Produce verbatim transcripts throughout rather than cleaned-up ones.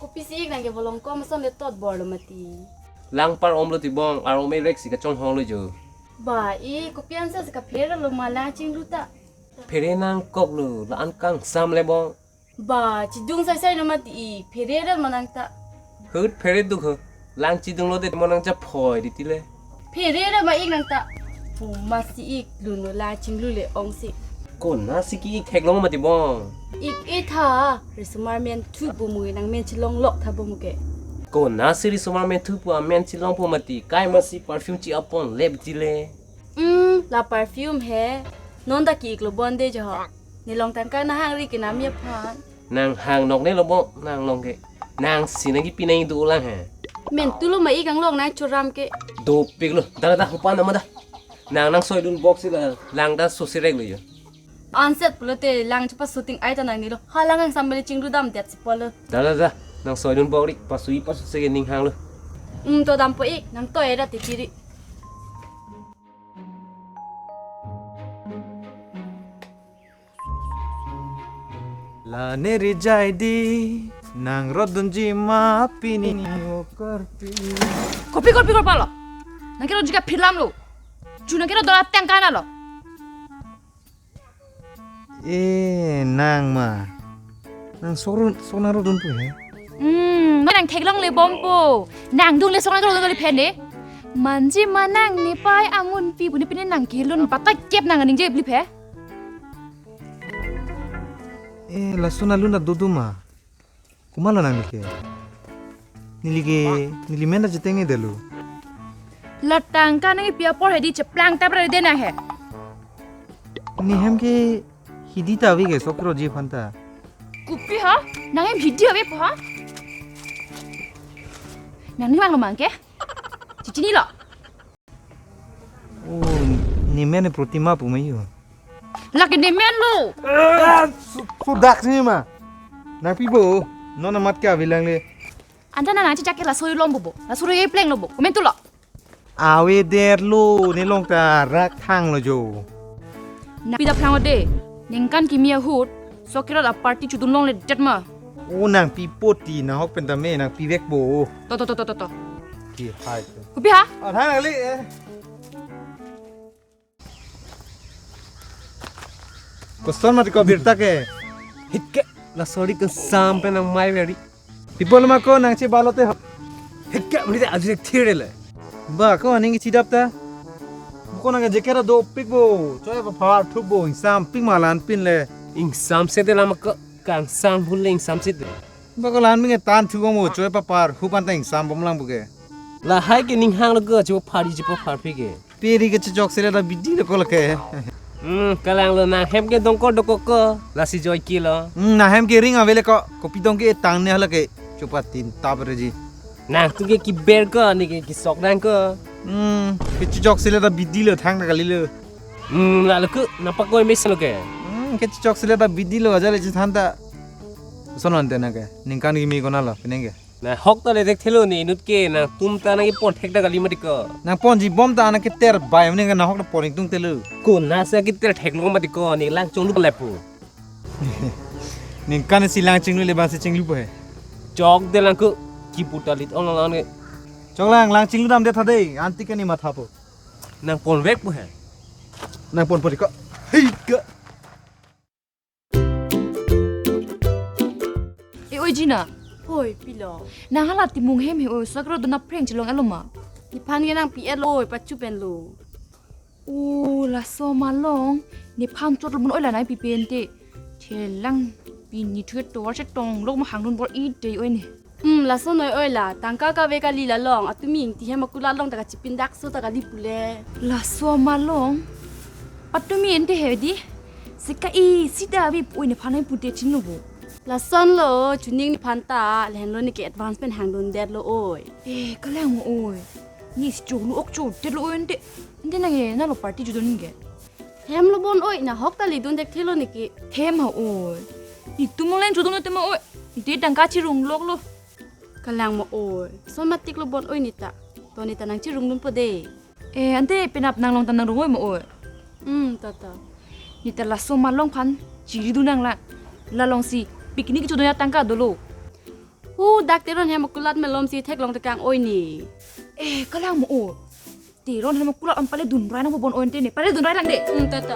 Kopisi ik nang ke bolong kom ason le tot bor lo mati. Lang par om lo tibong, ar om erek si kachonghong lo jo. Ba, ik kopi ansa si kaphere lo ma lang chinglu ta. Phere nangkok lo, la-an kangsam le bong. Ba, chidung saisai lo mati ik, phere rat ma nang ta. Hut phere duk ho. Lang chidung lo de mo nang chaphoi di tile. Phere rat ma ik nang ta. Pu masi ik lun lo lang chinglu le ong si. Konasi ke ik theklong mati bong. Ik e tha, risomar men thu pu mu nang men chilong lok tha pu mu ke. Konasi risomar men thu pu amen chilong pu mati, kai masi perfume chi apon lep tile. Hmm, la perfume he. Non ta ki ik lo bon de jo. Ne long tangka nahang ri ke nami aphan. Nang hang nok ne lo bo, nang long ke. Nang si nang kipi nang du lang he. Men tu lo ma ik ang long nang choram ke. Dopik lo, dala da hupan nama da. Nang nang soi dun box si la, lang ta so sirek lo jo. Anset pulote lang chepa shooting ai ta nang ni lo. Ha lang ang sambal chinglu dam det si polo. Dala da, nang soi dun box ri, pasui pasu se ning hang lo. Hmm, to dam po ik, nang to era te chiri. La ne rijai di, nang rodunji ma pini o karpi. Kopi kopi kor palo. Nang kero jika philam lo. Ju nang kero dola tengkana lo. Eh, nang ma. Nang sorun, sona rodun pu he. Hmm, nang theklong le bom po. Nang dung le sona rodun le phen de. Manji ma nang ne pai amun pi bu ne pine nang kelun bata kep nang aning je bli phe. Eh, laso nalun ta dodo ma. Komat lo nang nike. Neli ke, neli men ta cheteng e delu. La tangka nang pi apor he di cheplang tap ra de nang he. Ne hem ke hidi ta ave ke sok roji aphan ta. Kopi ha? Nang hem hidi ave po ha? Nang ne mang lo mang ke? Chichini lo. Oh, ne men Protima pu ma yo. Lake ne men lo. Ah, su-, sudak sini ma. Nang pi bo, non amat ke avelang le. Anta nang nang chechak ke laso lom bo bo. Laso ye pleng lo bo. Komen tu lo. Ave der lo, ne long ta rak thang lo jo. Na pida phlang de. Ningkan kimi ahut, sok kira la party chudun long le det ma. O nang pi poti, nang hok pen ta me, nang pi vek bo. To to to to to to. Ki hai. Kopi ha? Ah, thang le. Eh. Koson mati ko birta ke. Hit ke, laso ri ke sampe nang mai veri. People ma ko nang che balo te ho. Hit ke, mri te ajrek thir le. Ba ko aning chidap ta. Ko nang jekera dopik bo. Choi pa phar thup bo, ingsam pik ma lan pin le. Ingsam se te lama ko, kangsam phul le ingsam se te. Ba ko lan minge tan thu mo choi pa phar hupan ta ingsam bom lang bu ke. Lahai ke ning hang lo ke chepa phar di chepa phar phi ke. Peri ke chechok sele ta bidi lo ko lake. Hmm, kalang lo nang hem ke dongkor dokok ko, lasi joy ki lo. Hmm, nang hem ke ring ave le ko, kopi dong ke tang ne hala ke. Chupa tin tap re ji. Nang tu ke kiber ko, ne ke kisok nang ko. Hmm, ke chechok sele ta bidi lo thang ta kali lo. Hmm, la lo ku, nang pakoi mes lo ke. Hmm, ke chechok sele ta bidi lo aja le chethan ta. Sonon te nang ke, ningkan kimi kona lo, penang ke. Nang hok ta le thek thelo ne inut ke, nang tum ta nang ipon thek ta kali mati ko. Nang ponji bom ta nang keter bai mene nang hok ta pon tung telo. Konasa keter thek lo mati ko, ne lang chong lu lepo. Ningkan si lang chinglu le bang si chinglu po he. Chok de lang ku, kipu ta lit ong lang ne. Chok lang, lang chinglu dam de tha de, anti ke ne matha po. Nang pon vek po he. Nang pon po di ko. Hei ka. E oi Jina. Hoi, pilo. Nang hala Timung hem he oi, sok rodun aphreng chelong et lo ma. Nephan ke nang pi et lo oi, pachu pen lo. O, laso ma long. Nephan chot lo bon oi la nai pi pen te. Thelang pini thu tovar chetong lok ma hangdun bor-i te oi ne. Hmm, laso noi oi la. Tangka kave kali la long. Atumi ingti hem akulat long ta kachipin dak so ta kali pule. Laso ma long. Patumi ente he di. Sika isi ta ave pu nephan ai pute chin lo bo. Lason lo, chuning nephan ta, lahenlo neke advance pen hangdun det lo oi. Eh, kalang mo oi. Ne si chok lu ok chok det lo oi ente. Ente nang e, nalo party chudun ke. Hem lo bon oi, nang hok ta lidun dek thelo neke. Hem ha oi. Netum len chudun te ma oi. Nete tangka chirung lok lo. Kalang mo oi. Son matik lo bon oi neta. To neta nang chirung dun po de. Eh, ante penap nang long ta nang rung oi mo oi. Hmm, tata. Neta laso ma long phan chiri dun nang la. La long si picnic chudun atangka dolo. Hu dak Teron hem akulat malom si theklong tekang oi ni. Eh, kalang mo o. Teron hem akulat an pale dunrai nangpo bon oi te ne. Pale dunrai lang de. Hmm, tata.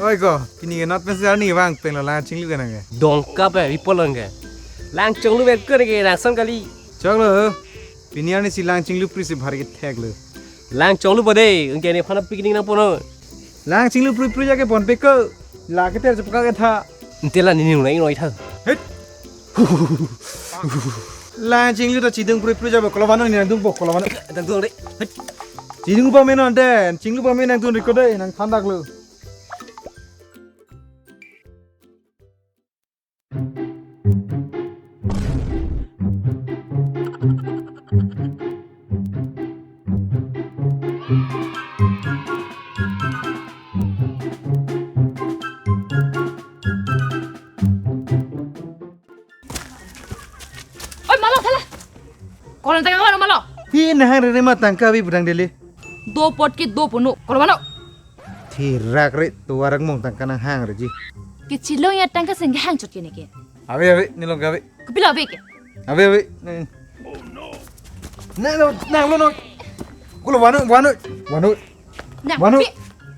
Oi ko, pini ke not pensi arni vang peng lo lang chinglu ke nang ke. Dongka pe, ipol lang ke. Lang chonglu vet ke ke nang son kali. Choklo, pini arni si lang chinglu pri si bhar ke thek lo. Lang chonglu bade, engke ne phana picnic nangpo no. Lang chinglu pri pri jake pon pe ko. La ke ter chapka ke tha. Ntela nini nung nai noi tha. Het. Lang chinglu ta chidung pri pri jabo, kolo vano ni nangdung po, kolo vano. Nangdung de. Het. Chidung ba me non den, chinglu ba me nangdung ri ko de, nang thandak lo. Oi, malo, thala. Kolan tangka malo, malo. Hi nahang rere ma tangka ave pudang dele. Do apot ke do pono. Kolo mano. Thirak re, tovar angmong tangka nanghang reji. Kechilong ya tangka sing hang chot ke ne ke. Ave, ave, nelong ke ave. Kopilo ave ke. Ave, ave. Ne. Ne, no, nang lo no. Kolo vano, vano, vano. Nang, vano. Pi-,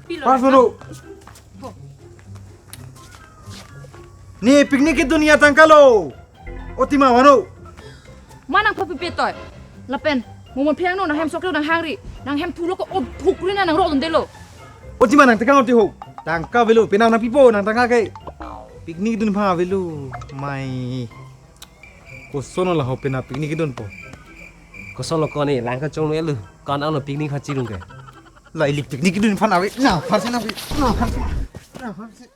pilo. Pas vano. Ho. Ne picnic kedun ya tangka lo. Otima vano. Ma nangpapipe toi. Lapen, momon phiang no nanghem sok lo nanghang ri. Nanghem thulo ko o thukri na nangrok dunde lo. Otima nang tekang oti ho. Tangka avelo, penang nangpipo nang tangka ke. Picnic dun pha avelo. Mai. Koson lo ho pena picnic dun po. Koson lo ko ne, lang kachonglu elu. Kan ang lo picnic ha chirung ke. La ili picnic dun phan ave. Na, pharsi na, na, pharsi. Na, pharsi.